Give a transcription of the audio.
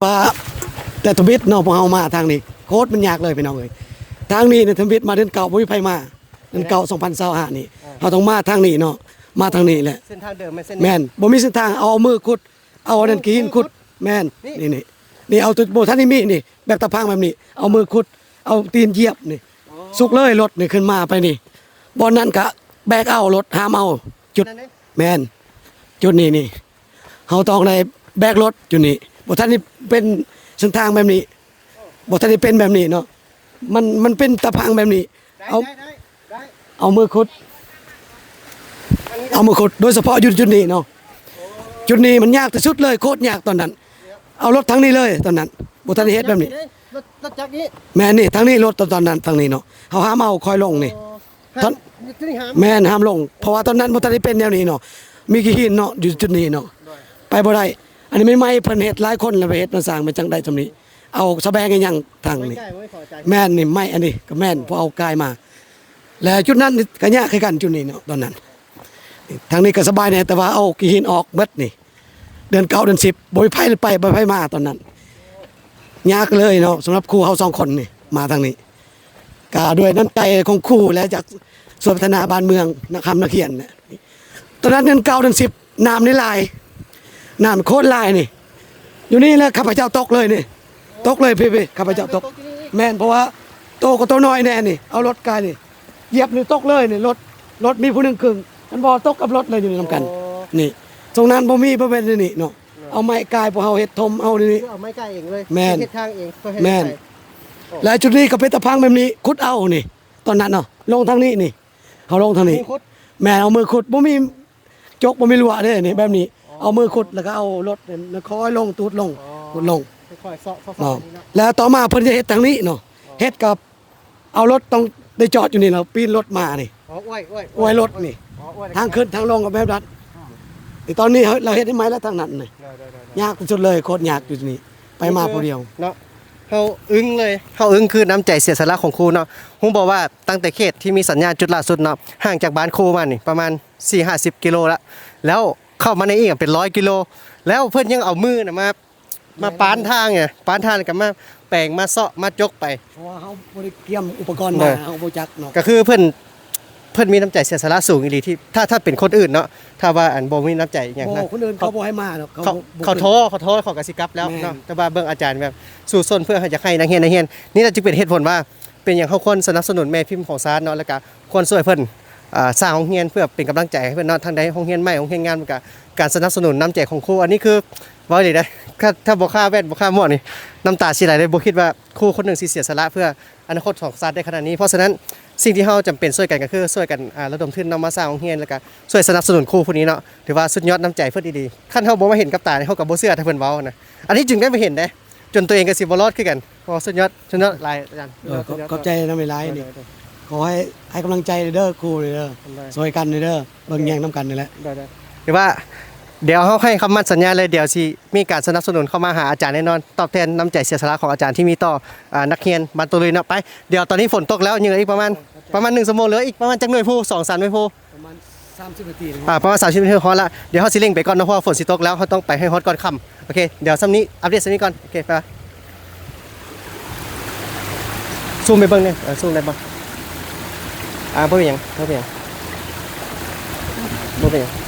ວ່າ ແຕ່ທຳອິດເນາະ ພວກເຮົາມາທາງນີ້ໂຄດມັນຍາກເລີຍພີ່ນ້ອງເອີຍ. ທາງນີ້ນະ ທຳອິດມາເດືອນເກົ້າບໍ່ມີໃຜມາ ເດືອນເກົ້າ ສອງພັນຊາວຫ້ານີ້ ເຮົາຕ້ອງມາທາງນີ້ເນາະ ມາທາງນີ້ແຫຼະ. ເສັ້ນທາງເດີມແມ່ນເສັ້ນນີ້ ແມ່ນ ບໍ່ມີເສັ້ນທາງ ເອົາ ເອົາມືຂຸດ ເອົາອັນນັ້ນ ເອີ ຂີ້ຫີນຂຸດ ຂຸດ ແມ່ນ ຂຸດ ນີ້ໆ ນີ້ເອົາໂຕ ບໍ່ທັນໄດ້ມີນີ້ ແບບຕາພັງແບບນີ້ ເອົາມືຂຸດ ເອົາຕີນຢຽບນີ້ ອໍ ສຸກເລີຍລົດນີ້ ຂຶ້ນມາໄປນີ້ ບ່ອນນັ້ນກະແບກເອົາລົດ ຫາມເອົາ ຈຸດ ນັ້ນເດ້ ແມ່ນ ຈຸດນີ້ນີ້ ເຮົາຕ້ອງໄດ້ແບກລົດຈຸດນີ້ ບໍ່ທັນໄດ້ເປັນເສັ້ນທາງແບບນີ້ ບໍ່ທັນໄດ້ເປັນແບບນີ້ເນາະ ມັນ ມັນເປັນຕາພັງແບບນີ້ ໄດ້ ເອົາ ໄດ້ ໄດ້ ໄດ້ ເອົາມືຂຸດ ອັນນີ້ ເອົາມືຂຸດ ໂດຍສະເພາະຢູ່ຈຸດນີ້ເນາະ ຈຸດນີ້ມັນຍາກທີ່ສຸດເລີຍ ໂຄດຍາກຕອນນັ້ນ ເອົາລົດທາງນີ້ເລີຍຕອນນັ້ນ ບໍ່ທັນໄດ້ເຮັດແບບນີ້ ລົດ ລົດຈັກນີ້ ແມ່ນນີ້ ທາງນີ້ລົດຕອນ ຕອນນັ້ນ ທາງນີ້ເນາະ ເຮົາຫາມເອົາຄ່ອຍລົງນີ້ ອໍ ຕອນ ຫາມ ຢູ່ທີ່ນີ້ຫາມ ແມ່ນ ຫາມລົງ ເພາະວ່າຕອນນັ້ນບໍ່ທັນໄດ້ເປັນແນວນີ້ເນາະ ມີຂີ້ຫີນເນາະ ຢູ່ຈຸດນີ້ເນາະ ໂດຍ ໄປບໍ່ໄດ້ ອັນນີ້ໃໝ່ໆ ເພິ່ນເຮັດຫຼາຍຄົນແລ້ວໄປເຮັດມາສ້າງ ມັນຈັ່ງໄດ້ຊ່ຳນີ້ ເອົາສະແບງອີ່ຫຍັງທາງນີ້ ໄມ້ກ່າຍບໍ່ ຂອງອາຈານ ແມ່ນນີ້ ໄມ້ອັນນີ້ກໍແມ່ນ ອໍ ເພິ່ນເອົາກ່າຍມາ ແລະ ຈຸດນັ້ນກໍຍາກຄືກັນຈຸດນີ້ເນາະ ຕອນນັ້ນ ທາງນີ້ກໍສະບາຍແດ່ ແຕ່ວ່າເອົາຂີ້ຫີນອອກເບິດນີ້ ເດືອນເກົ້າ ເດືອນສິບ ບໍ່ມີໃຜໄປ ບໍ່ມີໃຜມາຕອນນັ້ນ ຍາກເລີຍເນາະ ສຳລັບຄູເຮົາສອງຄົນນີ້ ມາທາງນີ້ ກະດ້ວຍນ້ຳໃຈຂອງຄູ ແລະ ຢາກຊ່ວຍພັດທະນາບ້ານເມືອງ ນັກຮຳນັກຮຽນນະ ຕອນນັ້ນເດືອນເກົ້າ ເດືອນສິບ ນ້ຳນີ້ຫຼາຍ ນ້ຳໂຄດຫຼາຍນີ້ ຢູ່ນີ້ແຫຼະ ຂ້າພະເຈົ້າຕົກເລີຍນີ້ ຕົກເລີຍພີ່ໆ ຂ້າພະເຈົ້າຕົກ ແມ່ນ ເພາະວ່າໂຕກໍໂຕນ້ອຍແດ່ນີ້ ເອົາລົດກາຍນີ້ ຢຽບນີ້ຕົກເລີຍນີ້ ລົດ ລົດມີຜູ້ໜຶ່ງຄຶ່ງ ຄັນບໍ່ຕົກກັບລົດເລີຍຢູ່ນຳກັນ ອໍ ນີ້ ຊ່ວງນັ້ນບໍ່ມີ ບໍ່ແມ່ນນີ້ເນາະ ເອົາໄມ້ກ່າຍ ພວກເຮົາເຮັດຖົມເອົານີ້ ຄືເອົາໄມ້ກ່າຍເອງເລີຍ ແມ່ນ ເຮັດທາງເອງ ແມ່ນ ແລະ ຈຸດນີ້ກໍເປັນຕາພັງແບບນີ້ ຂຸດເອົານີ້ ຕອນນັ້ນເນາະ ລົງທາງນີ້ນີ້ ເຮົາລົງທາງນີ້ ມືຂຸດ ແມ່ນ ເອົາມືຂຸດ ບໍ່ມີ ຈົກ ບໍ່ມີລົວະເດ້ນີ້ ແບບນີ້ ອໍ ເອົາມືຂຸດ ແລ້ວກໍເອົາລົດນີ້ຄ່ອຍລົງ ຕູດລົງ ອໍ ຂຸດລົງ ຄ່ອຍໆ ເຊາະໆ ເນາະ ແລ້ວຕໍ່ມາເພິ່ນຈະເຮັດທາງນີ້ເນາະ ອໍ ເຮັດກັບ ເອົາລົດຕ້ອງໄດ້ຈອດຢູ່ນີ້ ແລ້ວປີນລົດມານີ້ ອໍ ອວຍ ອວຍ ອວຍລົດນີ້ ອໍ ອວຍ ທາງຂຶ້ນທາງລົງກໍແບບນັ້ນ ອືມ ແຕ່ຕອນນີ້ເຮົາ ເຮົາເຮັດໃຫ້ໃໝ່ແລ້ວທາງນັ້ນນີ້ ໄດ້ໆໆໆ ຍາກທີ່ສຸດເລີຍ ໂຄດຍາກຢູ່ນີ້ ໄປມາຜູ້ດຽວເນາະ ເຮົາອຶ້ງເລີຍ ເຮົາອຶ້ງຄືນ້ຳໃຈເສຍສະຫຼະຂອງຄູເນາະ ຮູ້ບໍ່ວ່າຕັ້ງແຕ່ເຂດທີ່ມີສັນຍານຈຸດລ່າສຸດເນາະ ຫ່າງຈາກບ້ານຄູມານີ້ປະມານສີ່ຫ້າສິບກິໂລລະ ແລ້ວເຂົ້າມາໃນອີກເປັນຮ້ອຍກິໂລ ແລ້ວເພິ່ນຍັງເອົາມືນະມາ ມາປານທາງ ປານທາງ ແລ້ວກໍມາແປງ ມາເຊາະ ມາຈົກໄປ ເພາະວ່າເຮົາບໍ່ໄດ້ກຽມອຸປະກອນມາ ໂດຍ ເຮົາບໍ່ຈັກເນາະ ກໍຄືເພິ່ນ ເພິ່ນມີນ້ຳໃຈເສຍສະຫຼະສູງອີ່ຫຼີ ທີ່ ຖ້າ ຖ້າເປັນຄົນອື່ນເນາະ ຖ້າວ່າອັນບໍ່ມີນ້ຳໃຈອີ່ຫຍັງນະ ຄົນອື່ນເຂົາບໍ່ໃຫ້ມາດອກ ເຂົາ ເຂົາ ບໍ່ ເຂົາທໍ້ ເຂົາທໍ້ ເຂົາກໍຊິກັບແລ້ວເນາະ ແມ່ນ ແຕ່ວ່າເບິ່ງອາຈານແບບສູ້ຊົນເພື່ອຢາກໃຫ້ນັກຮຽນ ນັກຮຽນ ນີ້ແຫຼະຈຶ່ງເປັນເຫດຜົນວ່າ ເປັນຫຍັງເຮົາຄວນສະໜັບສະໜູນແມ່ພິມຂອງຊາດເນາະ ແລ້ວກະຄວນຊ່ວຍເພິ່ນ ອ່າ ສ້າງໂຮງຮຽນເພື່ອເປັນກຳລັງໃຈໃຫ້ເພິ່ນເນາະ ທັງໃນໂຮງຮຽນໃໝ່ ໂຮງຮຽນງາມ ແລ້ວກະການສະໜັບສະໜູນນ້ຳໃຈຂອງຄູ ອັນນີ້ຄືເວົ້າອີ່ຫຼີເດ້ ຖ້າ ຖ້າບໍ່ຄ່າແວ່ນ ບໍ່ຄ່າໝວກນີ້ ນ້ຳຕາຊິໄຫຼເລີຍ ບໍ່ຄິດວ່າຄູຄົນໜຶ່ງຊິເສຍສະຫຼະເພື່ອອະນາຄົດຂອງຊາດໄດ້ຂະໜາດນີ້ ເພາະສະນັ້ນ ສິ່ງທີ່ເຮົາຈຳເປັນຊ່ວຍກັນກໍຄືຊ່ວຍກັນ ອ່າ ລະດົມທຶນເນາະ ມາສ້າງໂຮງຮຽນ ແລ້ວກະຊ່ວຍສະໜັບສະໜູນຄູຜູ້ນີ້ເນາະ ຖືວ່າສຸດຍອດນ້ຳໃຈເພິ່ນອີ່ຫຼີ ຄັນເຮົາບໍ່ມາເຫັນກັບຕານີ້ ເຮົາກໍບໍ່ເຊື່ອຖ້າເພິ່ນເວົ້ານະ ອັນນີ້ຈຶ່ງໄດ້ມາເຫັນເດ້ ຈົນຕົວເອງກໍຊິບໍ່ລອດຄືກັນ ໂອ້ ສຸດຍອດ ສຸດຍອດຫຼາຍອາຈານ ເອີ ຂອບ ຂອບໃຈນຳຫຼາຍໆ ນີ້ ຂໍໃຫ້ ໃຫ້ກຳລັງໃຈເດີ ຄູເດີ ຊ່ວຍກັນເດີ ເບິ່ງແຍງນຳກັນນີ້ແຫຼະ ໄດ້ໆ ຖືວ່າ ດຽວເຮົາໃຫ້ຄຳໝັ້ນສັນຍາເລີຍ ດຽວຊິມີການສະໜັບສະໜູນເຂົ້າມາຫາອາຈານແນ່ນອນ ຕອບແທນນ້ຳໃຈເສຍສະຫຼະຂອງອາຈານທີ່ມີຕໍ່ ອ່າ ນັກຮຽນບ້ານໂຕລຸຍເນາະ ໄປ ດຽວຕອນນີ້ຝົນຕົກແລ້ວ ຍັງເຫຼືອອີກປະມານ ປະມານໜຶ່ງຊົ່ວໂມງ ເຫຼືອອີກປະມານຈັກໜ່ວຍພູ ສອງສາມໜ່ວຍພູ ປະມານສາມສິບນາທີ ອ່າ ປະມານສາມສິບນາທີຮອດລະ ດຽວເຮົາຊິເລັ່ງໄປກ່ອນເນາະ ເພາະວ່າຝົນຊິຕົກແລ້ວ ເຮົາຕ້ອງໄປໃຫ້ຮອດກ່ອນຄ່ຳ ໂອເຄ ດຽວສ່ຳນີ້ ອັບເດດສ່ຳນີ້ກ່ອນ ໂອເຄ ໄປ ຊູມໄປເບິ່ງແດ່ ເອີ ຊູມໄດ້ບໍ່? ອ່າ ບໍ່ເປັນຫຍັງ ບໍ່ເປັນຫຍັງ ບໍ່ເປັນຫຍັງ